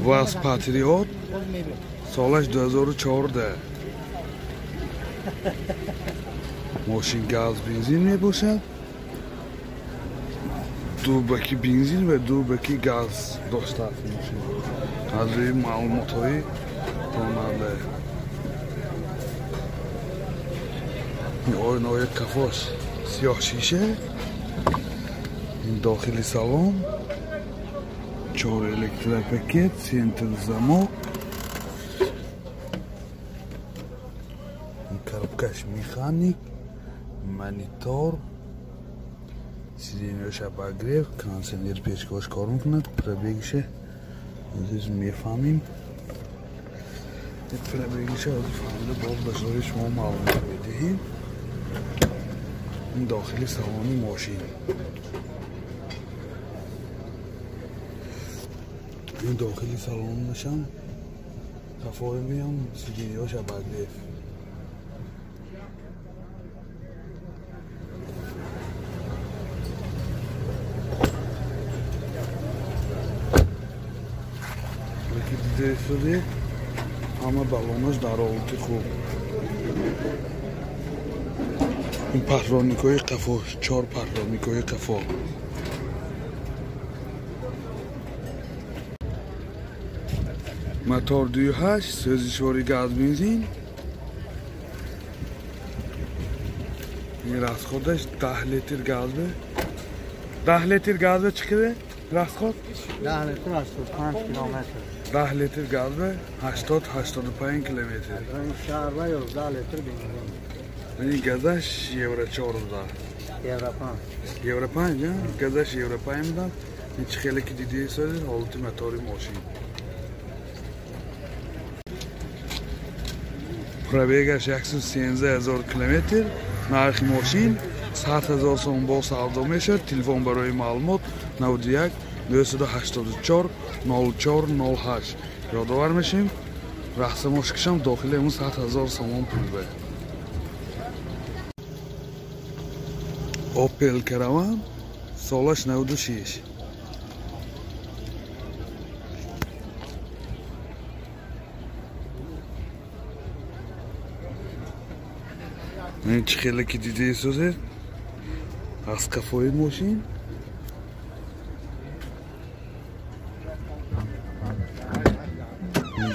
ВАЗ Патриот, солаш 2014. Мошин газ бензин мебошад. Ду баки бензин ва ду баки газ доштааст мошин. Аз рӯи маълумотҳои ронанда. Оинаҳои қафош сиёҳ шиша. Ин дохили салон. Чор электропакет, центр замок. Коробкаш механик, монитор, сиденьяш обогрев, кондиционер печкош кор мекунад, пробегиша азиз мефаҳмем. Пробегиша азиз фаҳмида боз ба шумо шумо маълумот медиҳем. Ин дохили салони мошин. Ин дохили салонашам қафои меям, сиденьяш обогрев. Дида ҳама баллонаш дар ҳолати хуб. Ин парроникҳои қафо, чор парроникҳои қафо. Мотор 2.8, сӯзишвори газ бензин. Ин расходаш 10 литр газ бе. 10 литр газ бе чӣ қадар расход? 10 литр 85 километр. 10 литр газ бе 80-85 километр. Шаҳр ба 11 литр бензин. Ин газаш евро 4 буда. Евро 5. Евро 5, газаш евро 5 буда. Ин чӣ хеле ки дидӣ созед ҳолати мотори мошин. Пробегаш 113 000 километр. Нархи мошин 100 000 сом бо савдо мешавад. Телефон барои маълумот 91 984 04 08. Ёдовар мешем, рақса мошкишам дохили ҳамун 100 000 сомон пул бе. Opel Caravan, солаш 96. Ин чӣ хеле ки дидаи созед аз қафои мошин.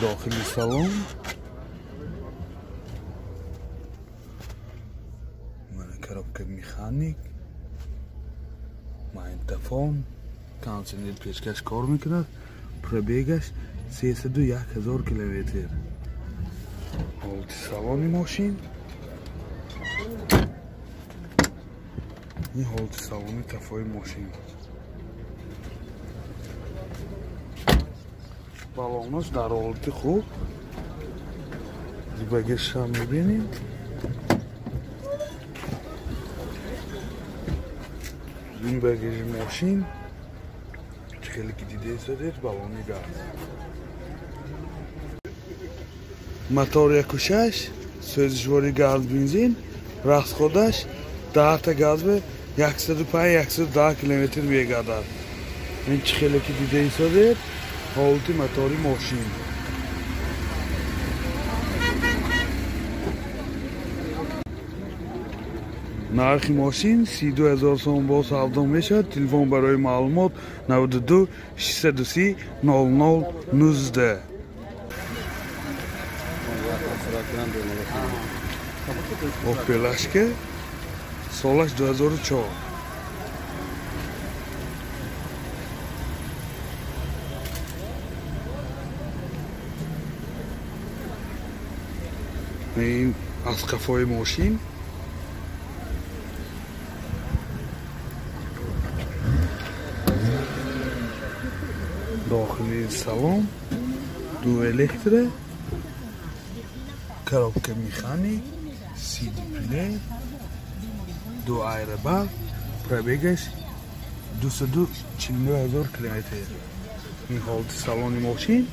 Дохили салон. Мана коробка механик, магнитофон, кондиционер печкаш кор мекунад. Пробегаш 301 000 километр. Ҳолати салони мошин. Ин ҳолати салони қафои мошин. Баллонаш дар ҳолати хуб. Багешам мебинем. Ин багежи мошин чӣ хеле ки дидаи содед баллони газ. Мотор 1.6, сӯзишвори газ бензин, расходаш 10 та газ бе 105-110 километр мегардад. Ин чӣ хеле ки дидаи содед ҳолати мотори мошин. Нархи мошин 32 000 сом бо савдо мешавад. Телефон барои маълумот 92 630 00 19. Opel Astra, солаш 2004. Ин аз қафои мошин. Дохили салон ду электро, коробка механик, CD плеер, ду аэробаг, пробегаш 249 000 километр. Ин ҳолати салони мошин,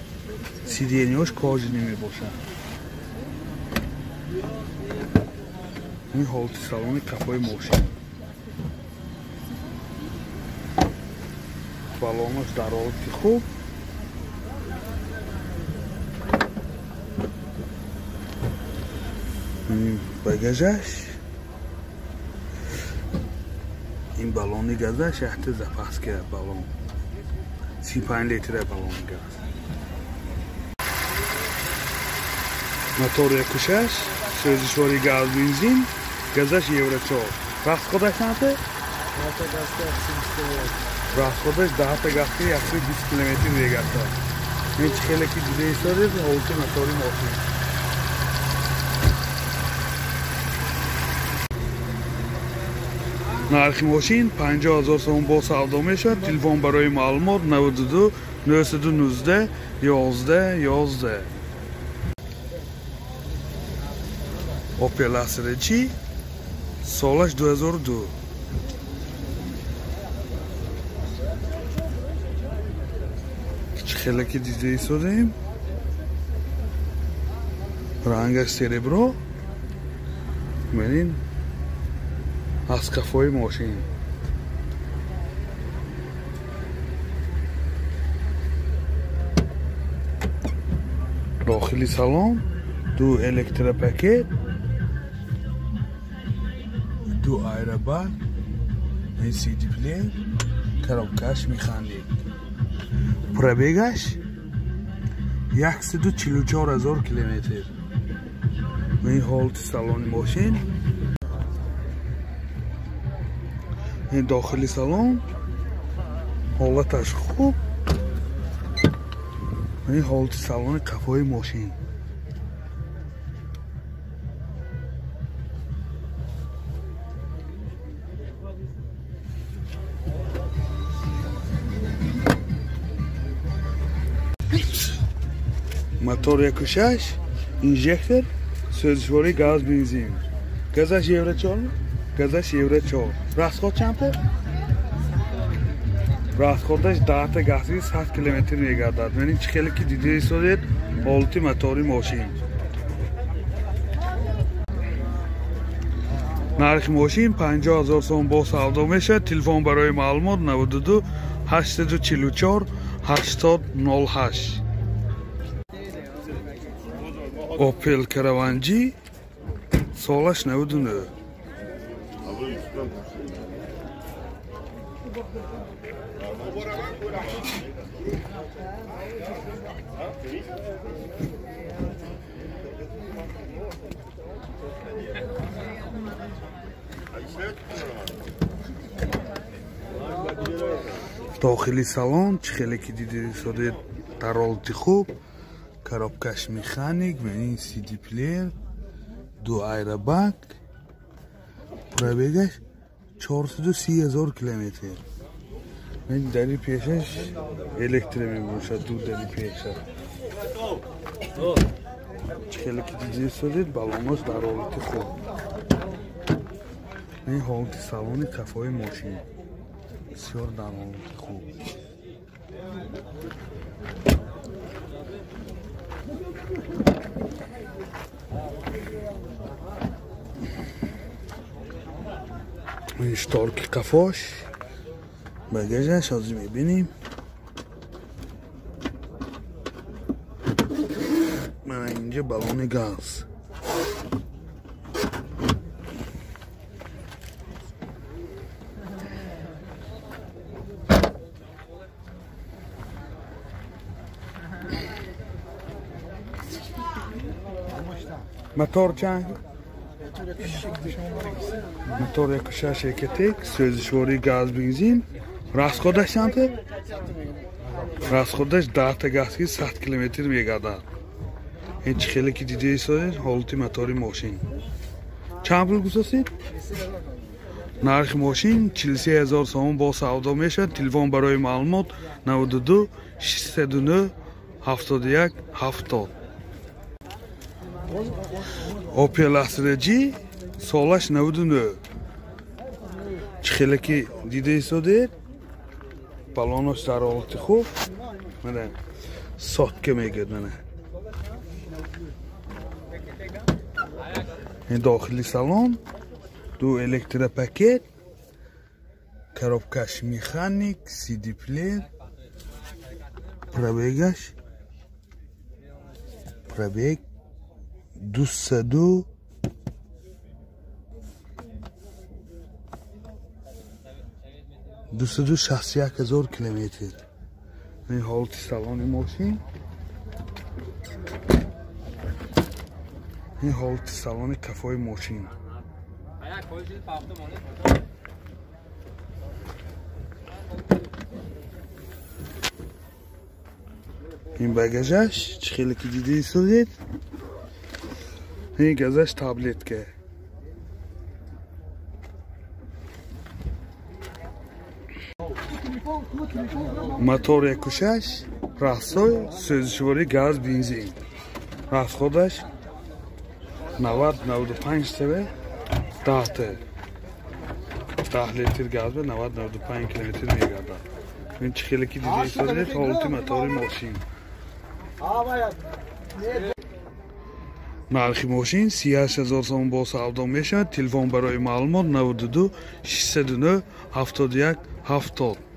сиденьяш кожаный мебошад. Ин ҳолати салони қафои мошин. Баллонаш дар ҳолати хуб. Багажаш ин баллони газаш яхте запаска баллон 35 литра баллони газ. Мотор 1.6 сӯзишвори газ бензин, газаш евро 4. Расходаш чанд? Расходаш 10 гафти 120 километр мегардад. Ин чӣ хеле ки дида истодед, ҳолати мотори мошин. Нархи мошин 50 000 сомон бо савдо мешавад. Телефон барои маълумот 92 919 11 11. Opel Astra G солаш 2002. Чӣ хеле ки дида истодем, рангаш серебро. Мебинед аз кафои мошин. Дохили салон ду электропакет, ду аэробак, CD плеер, коробкаш механик. Пробегаш 144 000 километр. Ин ҳолати салони мошин. Ин дохили салон ҳолаташ хуб. Ин ҳолати салони қафои мошин. Мотор 1.6 инжектор, сӯзишвори газ бензин. Газаш евро 4, газаш евро 4. Расход чанд? Расходаш 10 гази 100 километр мегардад. Ман чӣ хеле ки дида истодед, ҳолати мотори мошин. Нархи мошин 50 000 сомон бо савдо мешавад. Телефон барои маълумот 92 844 80 08. Opel Caravan G солаш 99. Дохили салон чӣ хеле ки дида истодед, дар ҳолати хуб. Коробкаш механик, ин CD плеер, ду аэробак. Пробегаш 430 000 километр. Ин дари пешаш электро мебошад, ду дари пеша. Чӣ хеле ки дида истодед, баллонаш дар ҳолати хуб. Ин ҳолати салони қафои мошин бисёр дар ҳолати хуб. Ин шторки қафош, багажаш ҳозир мебинем. Мана инҷа баллони газ. Мотор чанд? Мотор 1.6 екатек, сӯзишвори газ бензин. Расходаш чанд? Расходаш 10 газки 100 километр мегардад. Ин чӣ хеле ки дида истодед, ҳолати мотори мошин. Чанд пул гузоштед? Нархи мошин 43 000 сомон бо савдо мешавад. Телефон барои маълумот 92 609 71 70. Opel Astra G солаш 99. Чӣ хеле ки дида истодед, баллонош дар ҳолати хуб. Мана сотка мегӯяд. Мана ин дохили салон, ду электропакет, коробкаш механик, CD плеер, пробегаш пробег 200 261 ҳазор километр. Ин ҳолати салони мошин. Ин ҳолати салони кафои мошин. Ин багажаш чӣ хеле ки дида истодед. Ин газаш таблетка. Мотор 1.6, раҳсой, сӯзишворӣ газ, бензин. Расходаш 90-95 ТВ 10 т. 10 литр газ ба 90-95 километр мегардад. Ин чӣ хеле ки дида истодед ҳолати мотори мошин. Нархи мошин 38 ҳазор сомон бо савдо мешавад. Телефон барои маълумот 92 609 71 70.